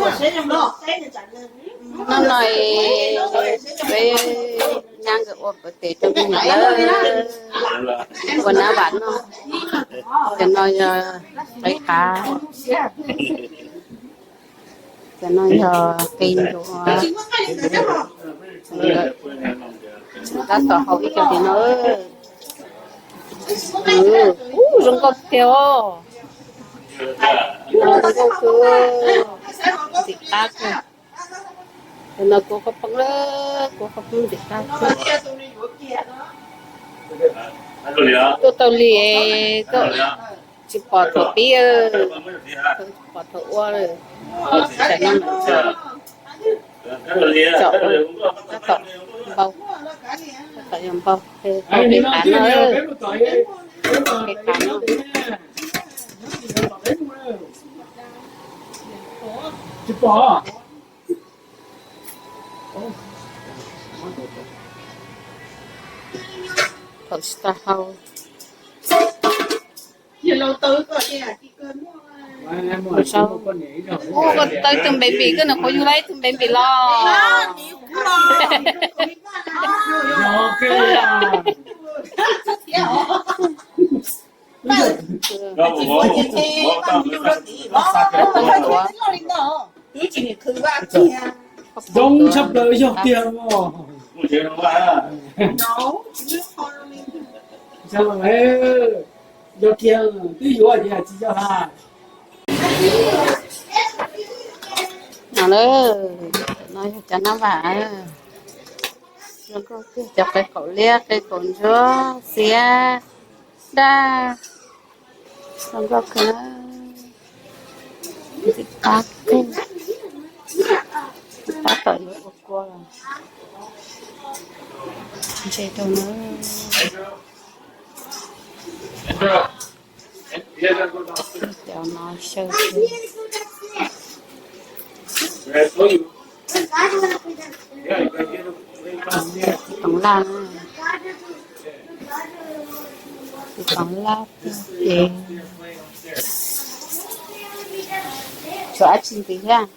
Hnub no peb nyab nkawd ua birthday rau me nyuam lawm, ua nab vam noj. Cov no yog qe qav, cov no yog qe nruas. Tab tom haus ib co li no. Ub, zoo nkauj tiag os. Zoo nkauj kawg, ntxim qab kawg. Tus no kuv qhov poob lawm, kuv qhov poob ntxim qab kawg. Tuaj tau li, tuaj tsis pom thaum pib, tsis pom thaum ua lawm. Tam no tsom ua, tab tom npau, tab tom yog npau, qe qav no, qe qav no. Thaum tsis tau hau. Ua koj tau tus baby, koj nws quav yug lawm tus baby los. Zoo tshaj plaws yog tiag os. Yog kiag twb yuav ces tsis yog ha. No lawm, no yog cov nab vam. Zoo nkauj tiag, cov qe qaum liab, qe qaum ntsuab, xiab, daj. Zoo nkauj kawg, ntxim qab kawg. Tab tom yuav ua kua los ntse rau na. Cov no xyaw, txiv toov laj, txiv toov laj tiag ces tsuas dab tsi ntxiv thiab.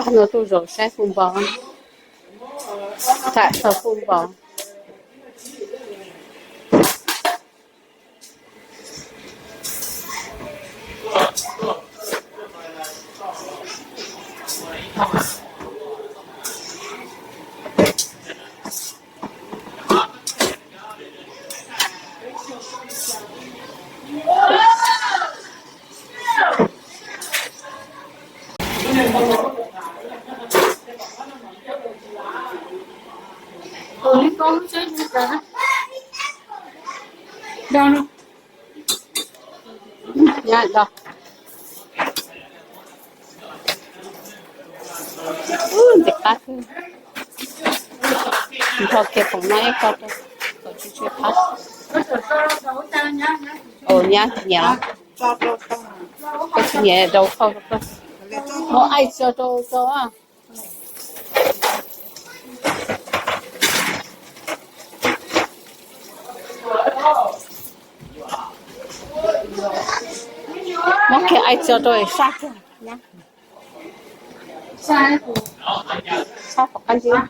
Hnub no tuaj zaum saib fub npau, tham txog fub npau. Nyob do. Ntxim qab kawg. Nrho kiag khoom no ib qho rau kom tsis tsw qab. Ua nyab tsis nyiam los? Koj tsis nyiam rau khau rau koj. Muab aib tso rau rau. Muab kiag aib tso rau sab kiag. Sab tom qab ntsib.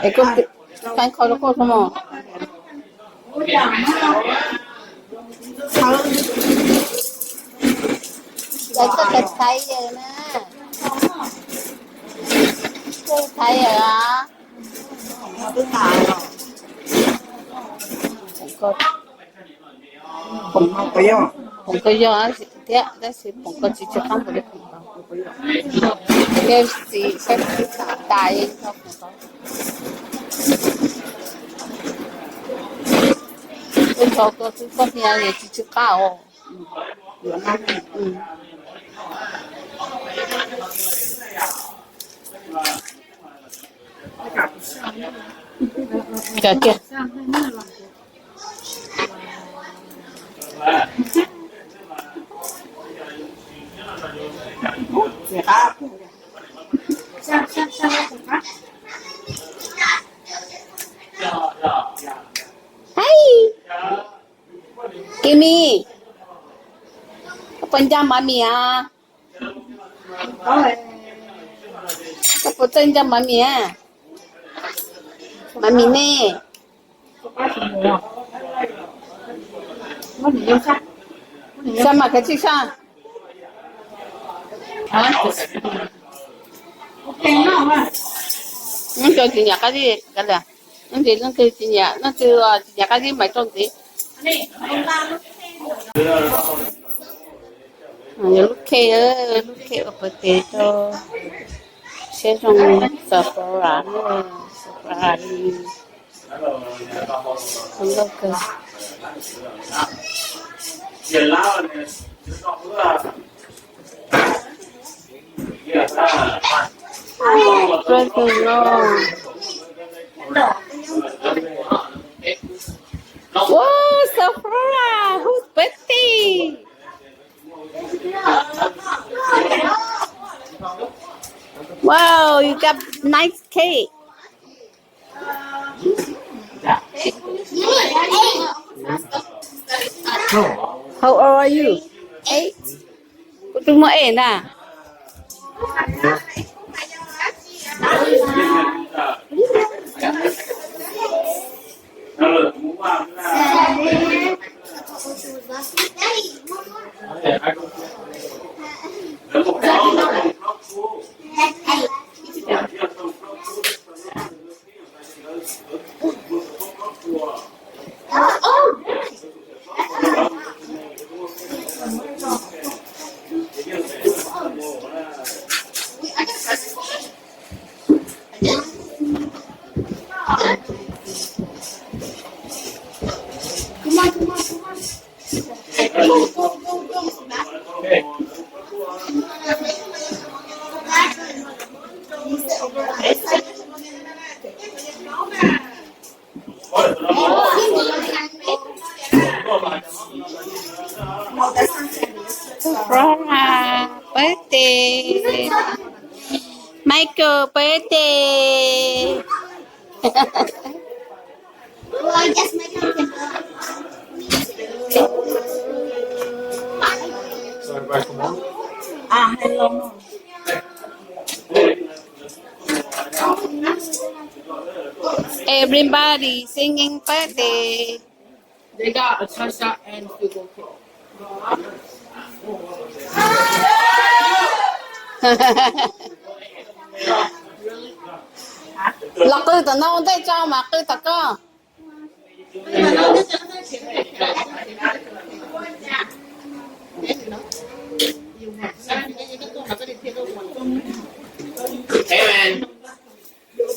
Es koj thaij qhov rau koj tso mog. Lawv tuaj txhais na. Thaiv yawm a. Poom koj yog thiab tab sis poom koj tsis tsis qab npaum li poom tod. Thiab txiv saib txiv tas tas yeej tau poom tod. Tus tod koj twb koj niam tsis tsis qab os. Cov tiag. Hei, Kimi, koj puas nco Mami a? Koj puas txawj nco Mami a? Mami ne? Sab mas khav tsij sab. Leej twg tsis nyiam qab zib kav liam, leej twg leej twg tsis nyiam, leej twg tsis nyiam qab zib mas tso ntxiv. Lub cake, lub cake ua birthday rau siab zoo, Sephora, Sephora li. Whoa, Sephora, whose birthday? Wow, you got nice cake. How old are you? Eight. Kuv twb muaj eight na. Flora birthday. Michael birthday. Everybody singing birthday. They got a cha-cha and sugar cake. Los qw tom no ua ntej tso mas qw tom koj.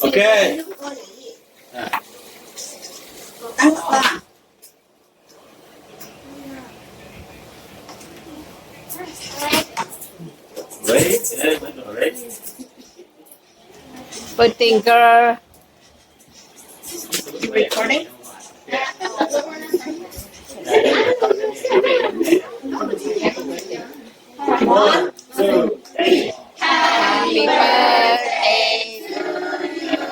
Ok. Birthday girl. Recording? One, two, three. Happy birthday to you.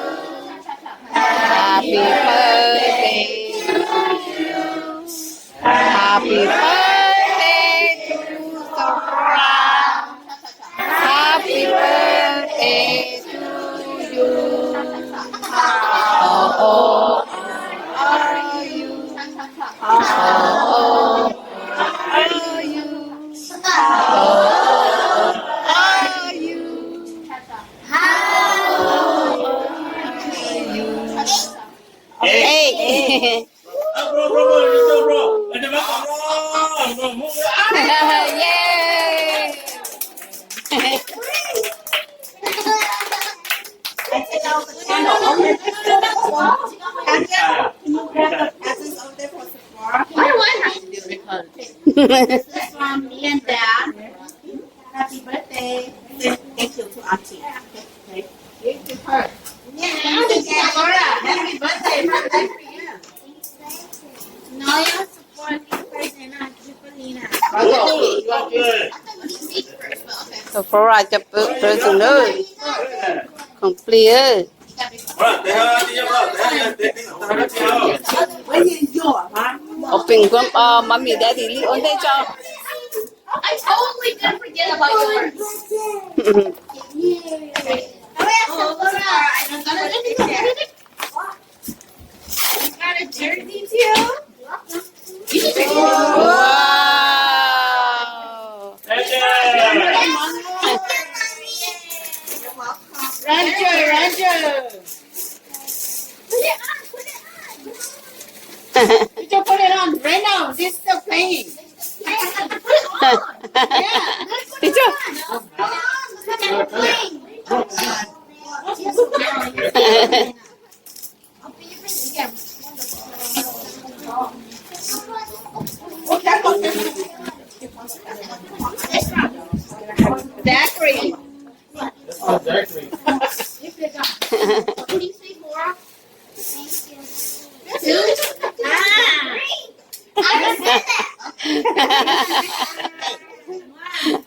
Happy birthday to you. Happy birthday to Sora. Happy birthday to you. How old are you? How old are you? How old Yay. I take out the candle. Open the candle. Can you grab the presents over there for Sephora? Why do I have to do it? This is from me and Dad. Happy birthday. Say thank you to Auntie. Okay. Thank you to her. Yeah, thank you, Sephora. Happy birthday. Happy birthday for you. No, you support this person, not Jubilee. Sephora cov present na. Complete. Open, uh, mommy, daddy, li ua ntej tso. I totally did forget about yours. You got a jersey too? Wow. Roger, Roger. Put it on, put it on. You just put it on right now. This is still playing. Yeah. Put it on. Put it on. Put it on. Zachary. This one's Zachary. Two? Ah. I just said that.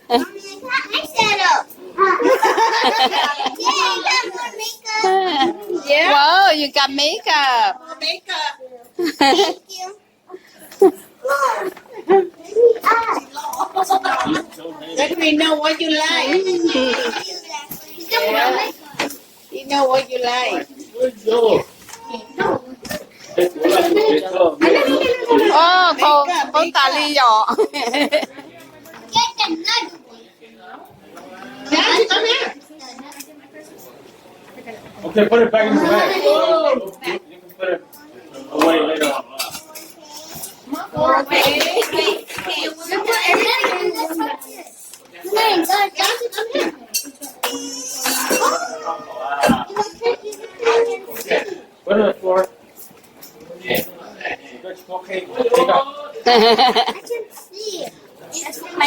Mommy, I got eyeshadow. Yeah, I got more makeup. Yeah. Whoa, you got makeup. More makeup. Thank you. Let me know what you like. You know what you like. Oh, khau, khau tas li yom. Okay, put it back in the bag. You can put it away later on. Put it on the floor. Okay, take off.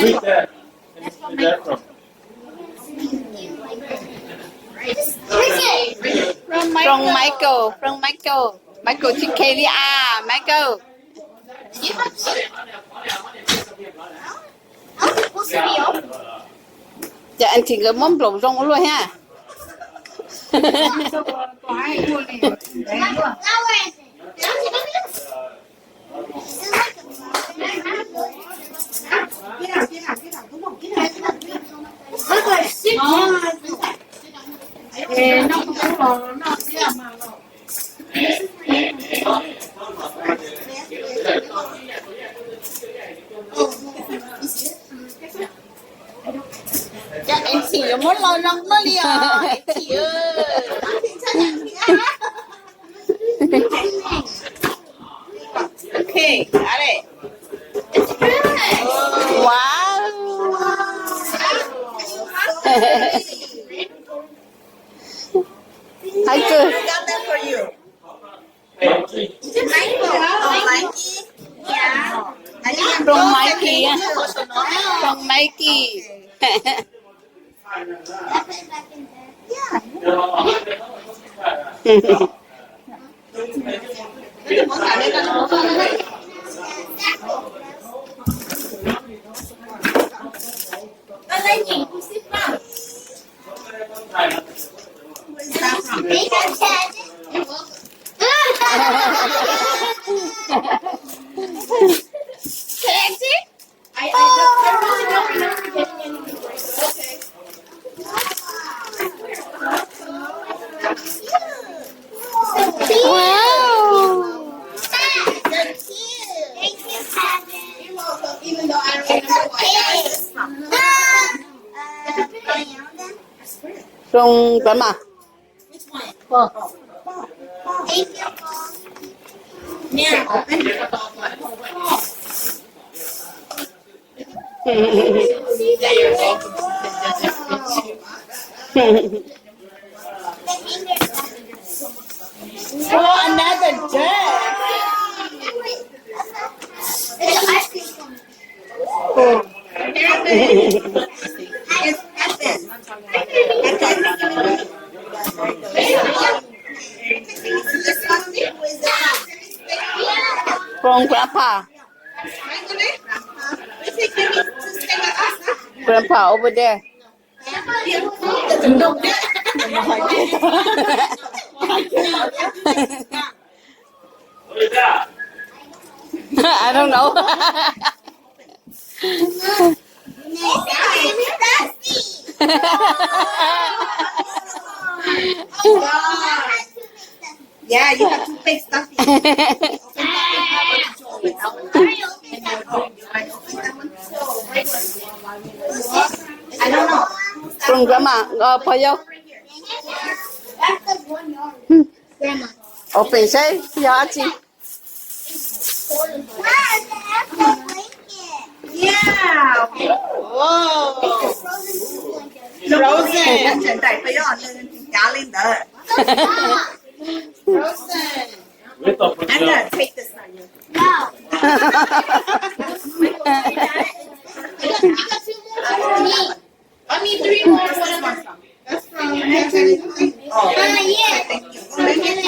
Read that. From Michael, from Michael. Michael tsis khe li as, Michael. Ces auntie nkawd muab nplaum zoo ua luaj thiab. Cov auntie yuav muab los zoo luaj li os, auntie. Okay, got it. Wow. Hai kawg. Got that for you. Michael. Oh, Mikey. Yeah. From Mikey. From Mikey. Okay. I, I, don't, I really don't remember getting anything for you. Okay. Wow. They're cute. Thank you, Simon. You're welcome, even though I don't remember what I got this from. From grandma. Which one? Four. Thank you, Paul. Oh, another dirt. From Grandpa. Grandpa over there. I don't know. Yeah, you have to fix something. I don't know. From grandma, uh, Payo. Open seb yog dab tsi. Yeah. Whoa. Frozen. Frozen. Cav li ntawd. Frozen. I'm gonna take this one. No. I need three more. That's from Natalie. Oh, yeah. Thank you. And Kevin.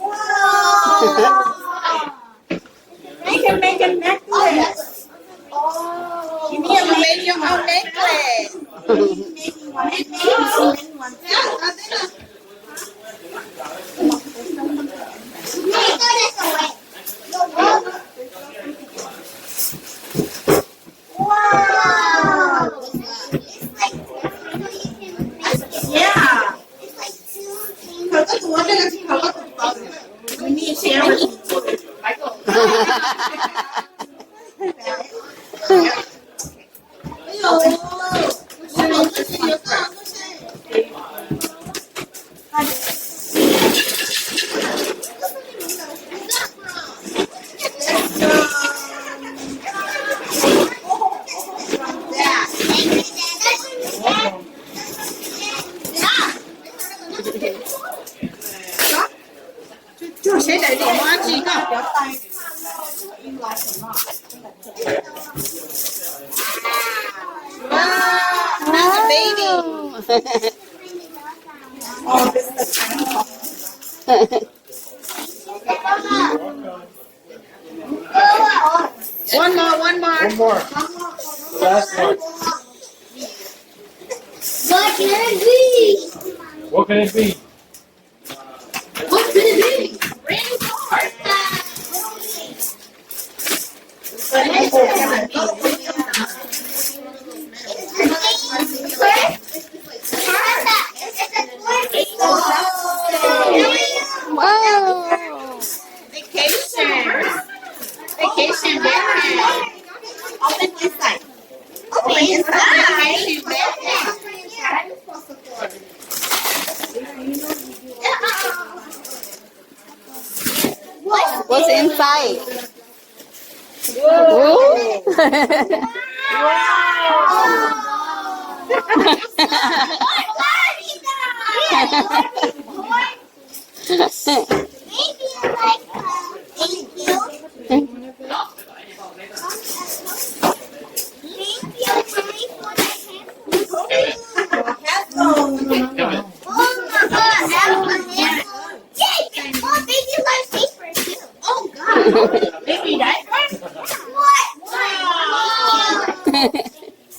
Whoa. You can make a necklace. Oh, you can make your own necklace. Wow. It's like, yeah. It's like two things. We need to share with you. Cog seb daim no muaj dab tsi koj. Wow, another baby. Oh, this is the tiny one. One more, one more. One more. The last one. What can it be? What can it be? What could it be? Rain cars. Wow. Vacation. Vacation backpack. Open inside. Open inside. Vacation backpack. What's inside? Ooh. Wow. Maybe like, uh, thank you. Thank you, Mommy, for the headphones. Oh my God, Apple headphones. Yay! Oh, baby loves diapers too. Oh God. Baby diapers? What? Wow.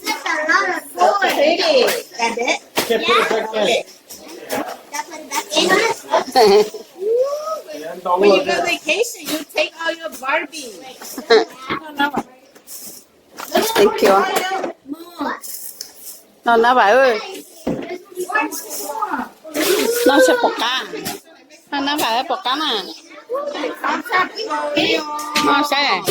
That's a lot of toys. Pretty. That it? Can't put it back there. When you go vacation, you take all your Barbie. Thank you. No, no, Nab Vam. No, seb pom qab. No, Nab Vam, pom qab mas. Noj saib.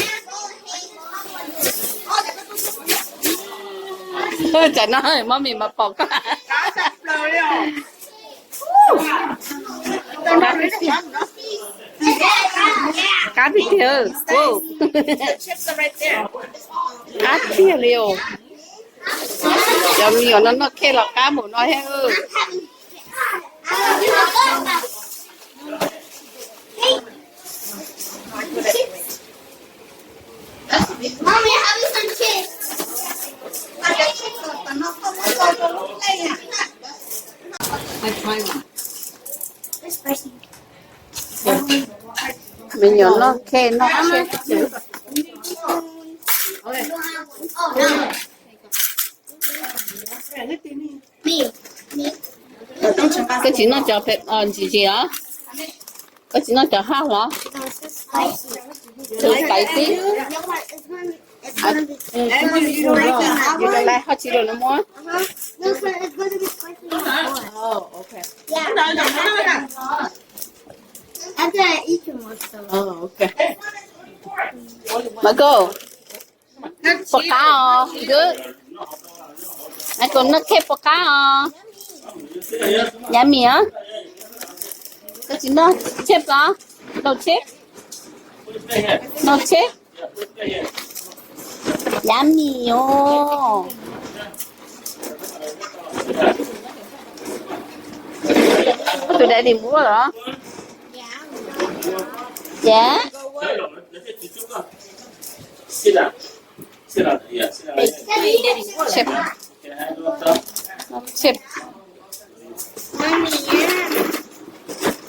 Tsam no mami mas pom koj. Qab tiag tiag. Qab tiag li os. Cov me nyuam no noj cake los qab npaum no thiab. Me nyuam noj cake noj cake. Koj tsis noj cov ntsim ntsim os? Koj tsis noj cov haj los? Too spicy. Lais hoj tsis los no muab. Mas koj puas qab os? Koj noj cake puas qab os? Yummy os. Koj tsis noj cake los? No cake. No cake. Yummy os. Tus daddy muab los? Yes. Chip. Chip.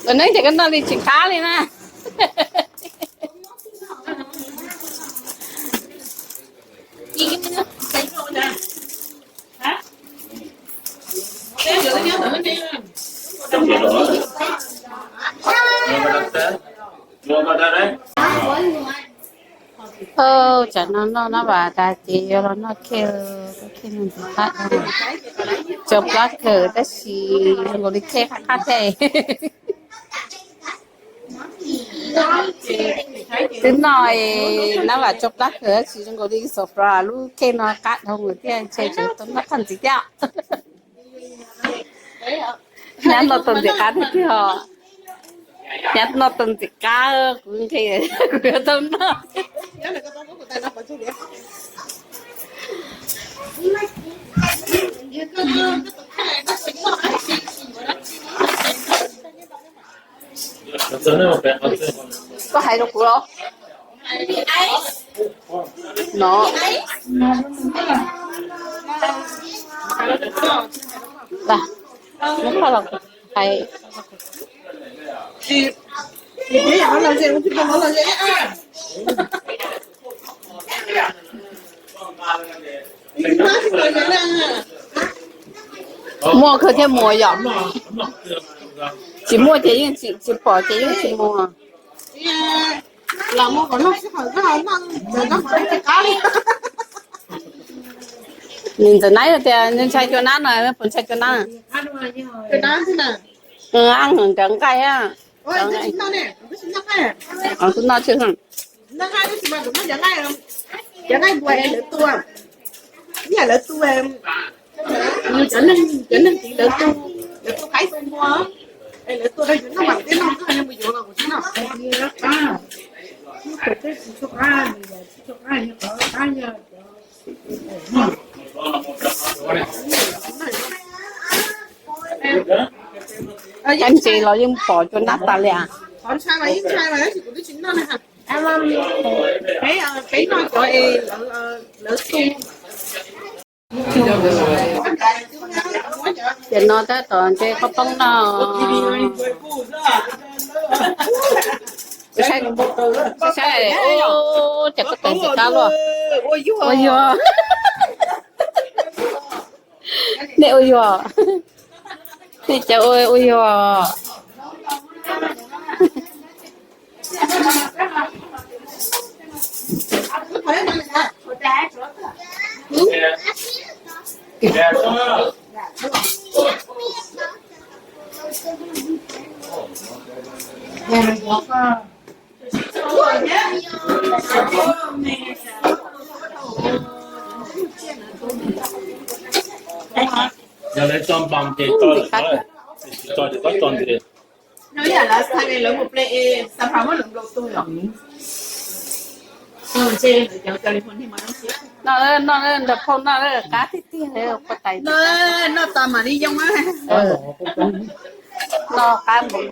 Lawv neb ces koj noj li tsis qab li na. Tsam no noj no vas tas ces yuav los noj cake, cake no ntxim qab, tso plab kawg tab sis zoo nkaus li cake qab qab thiab. Twb noj nab vam tso plab kawg tab sis zoo nkaus li surprise lub cake no qab dhau lawm thiab, ntshe tseem tau noj qab ntxiv thiab. Nyab noj tau ntxim qab tiag tiag os. Nyab noj tau ntxim qab, kuv nqis kuv yuav tau noj. Koj hais rau kuv los? No. Muab koj los hais. Muaj kawg thiaj muag yom. Tsis muaj ces yeej tsis, tsis pom ces yeej tsis muag. Nws ntxawm naib tias nws ntshai cua nab no, puas ntshai cua nab? Nqaij, kuv noj tsis. Cov neeg tiv lawv tu, lawv tu qaib tu npua, lawv tua rau yus noj mas peb noj, mus yuav los kuv tsis noj. Cov ntses los yeej pom cua nab tas li as. Qhov ntshai mas yeej ntshai mas tab sis kuv twb tsis noj na. Peb, peb noj cov es lawv tu. Ces no tab tom ntshe qhov poob no. Saib, saib, ces koj teev ntxim qab luaj. Ua yuag. Nej ua yuag. Nej cov ua, ua yuag. Yog lawv tso npas ces tso lawm, tsis tso ces txhob tso ntxiv. Noj, noj, nrog phauj noj qab tiag tiag, noj tas mam li yoo. Noj qab mus.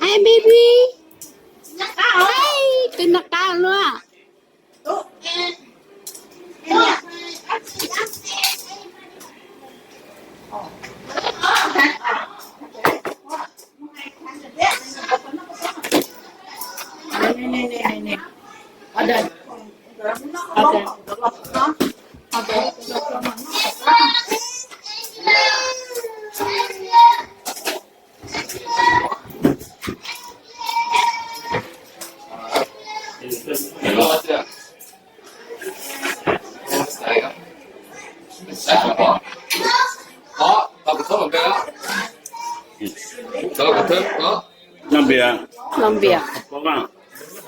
Hi baby. Hi, tus noj qab luaj. Noj npias. Noj npias.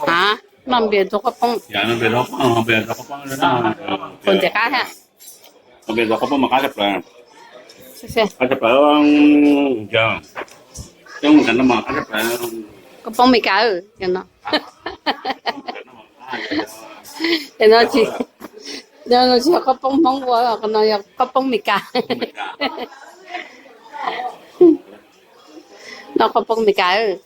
Hab, noj npias rau qhov poob. Puas ntxim qab thiab? Noj npias rau qhov poob mas qab tshaj plaws. Qab tshaj plaws. Qhov poob Mes Kas no. No tsis yog qhov poob Hmoob ua, no yog qhov poob Mes Kas. No qhov poob Mes Kas.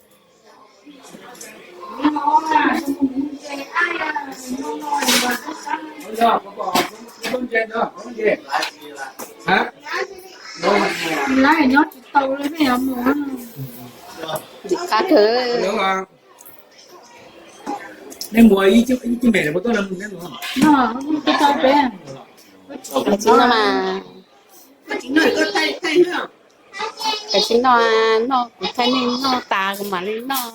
Nyob tsis tau li ne. Qab kawg. Nej mus ib cib mem, mus tuaj no, mus neb mus. Tsis no mas. Tsis no, noj kuv thaij nej noj tas kuv mam li noj.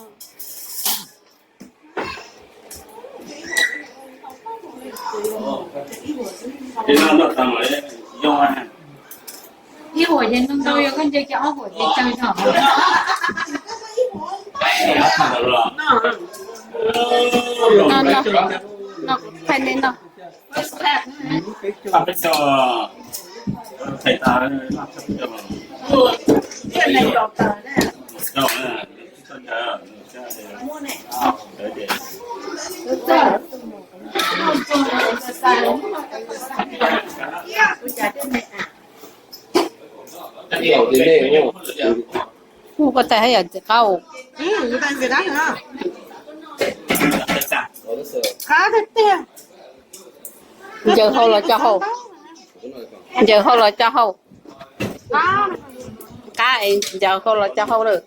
Ib huam ces ntau ntau, yog koj nce kiag ob huam ces tsawg zog. No, no, no, kuv thaij nej noj. Kuv tais haj yam qab. Ncaws hau los tso hau. Ncaws hau los tso hau. Qab es ncaws hau los tso hau lawm.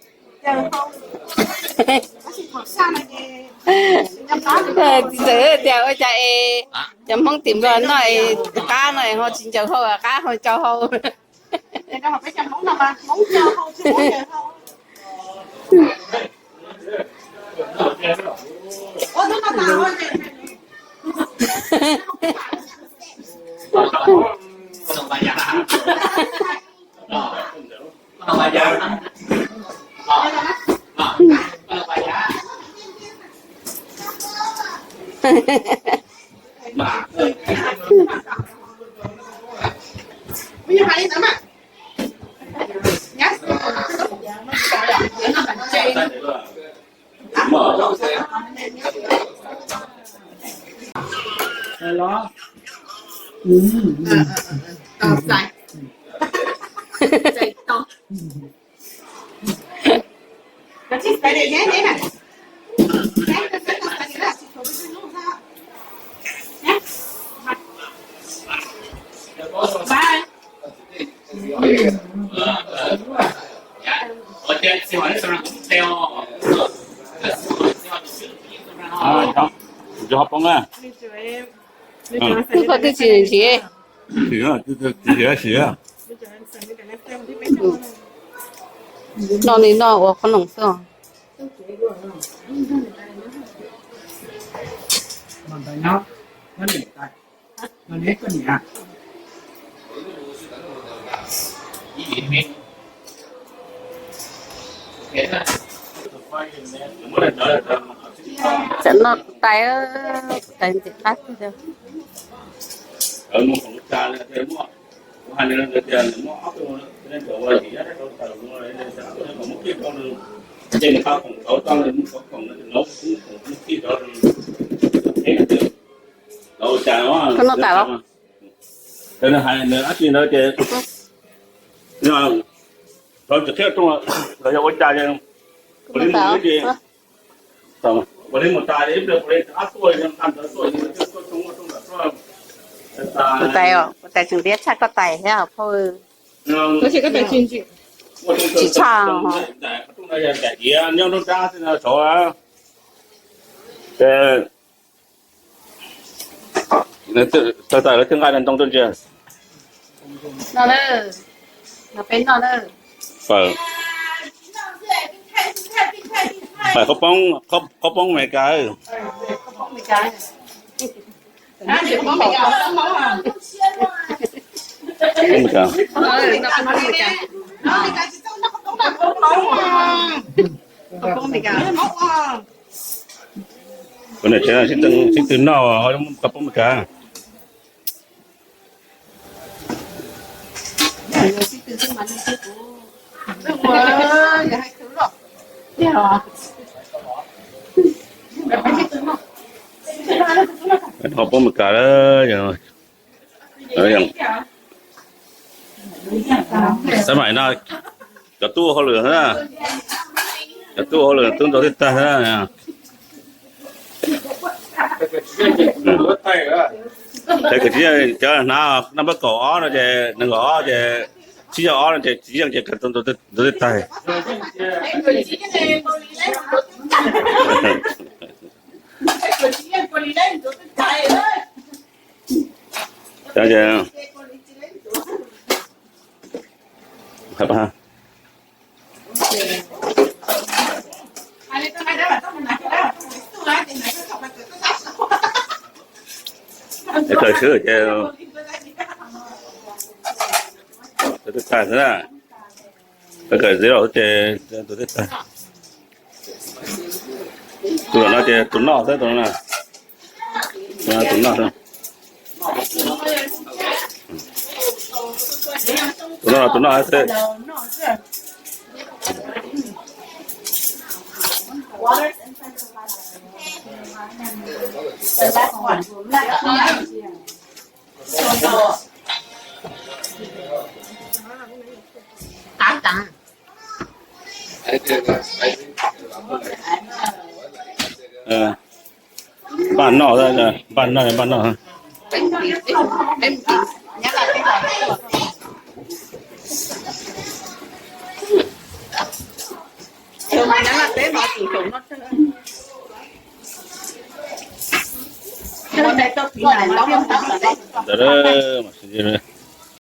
Txiv ntxawm tias ua cas es cov Hmoob tim Nplog noj es qab no es ho tsis ncaws hau, qab ho tso hau. Twb koj twb tsis ntsib. Tsis ntsib. No li no ua qhob noom xwb. Txawm noj kuv tais, kuv tais ntxim qab tiag. Koj noj tas los? Nws hais nws dab tsi ntawd ces rov tsis qhib rooj los yog ua cas ces ua li mus tas, ua li mus tas ces ib pliag ua li ab tuaj nqa ntawd tuaj, tuaj rooj tuaj rooj ntawm tuaj. Kuv tais, kuv tais tseem ntiab tshaj koj tais thiab phauj. Tsis tshaj. Nyob nruab nrab xwb no saud. Ces tawg tas lawv thiaj nqa ntoo tuaj ntsia. No na, no peb noj na. Fawm, fawm qaub poob, qaub poob Amelikas. Qaub poob Amelikas. Kuv niam tsev sib tw noj qaub poob Amelikas. Qaub poob Amelikas lawm. Xab maim no cov tub ua hauj lwm, cov tub ua hauj lwm tub ntau thiaj tag. Ces kwv tsis yeej cov hnav naj npawb kaum ob no ces nees nkaum ob ces tsib caug ob no ces tsis yeej ces ntau thiaj tag. Kawm swb ces tus twb tag xwb na. Kawm txiv laus ces tus twb tag. Tus no ces tus noj xwb, tus no, tus noj xwb. Tus no, tus noj xwb. Npaj noj, npaj noj, npaj noj. Ntawd mas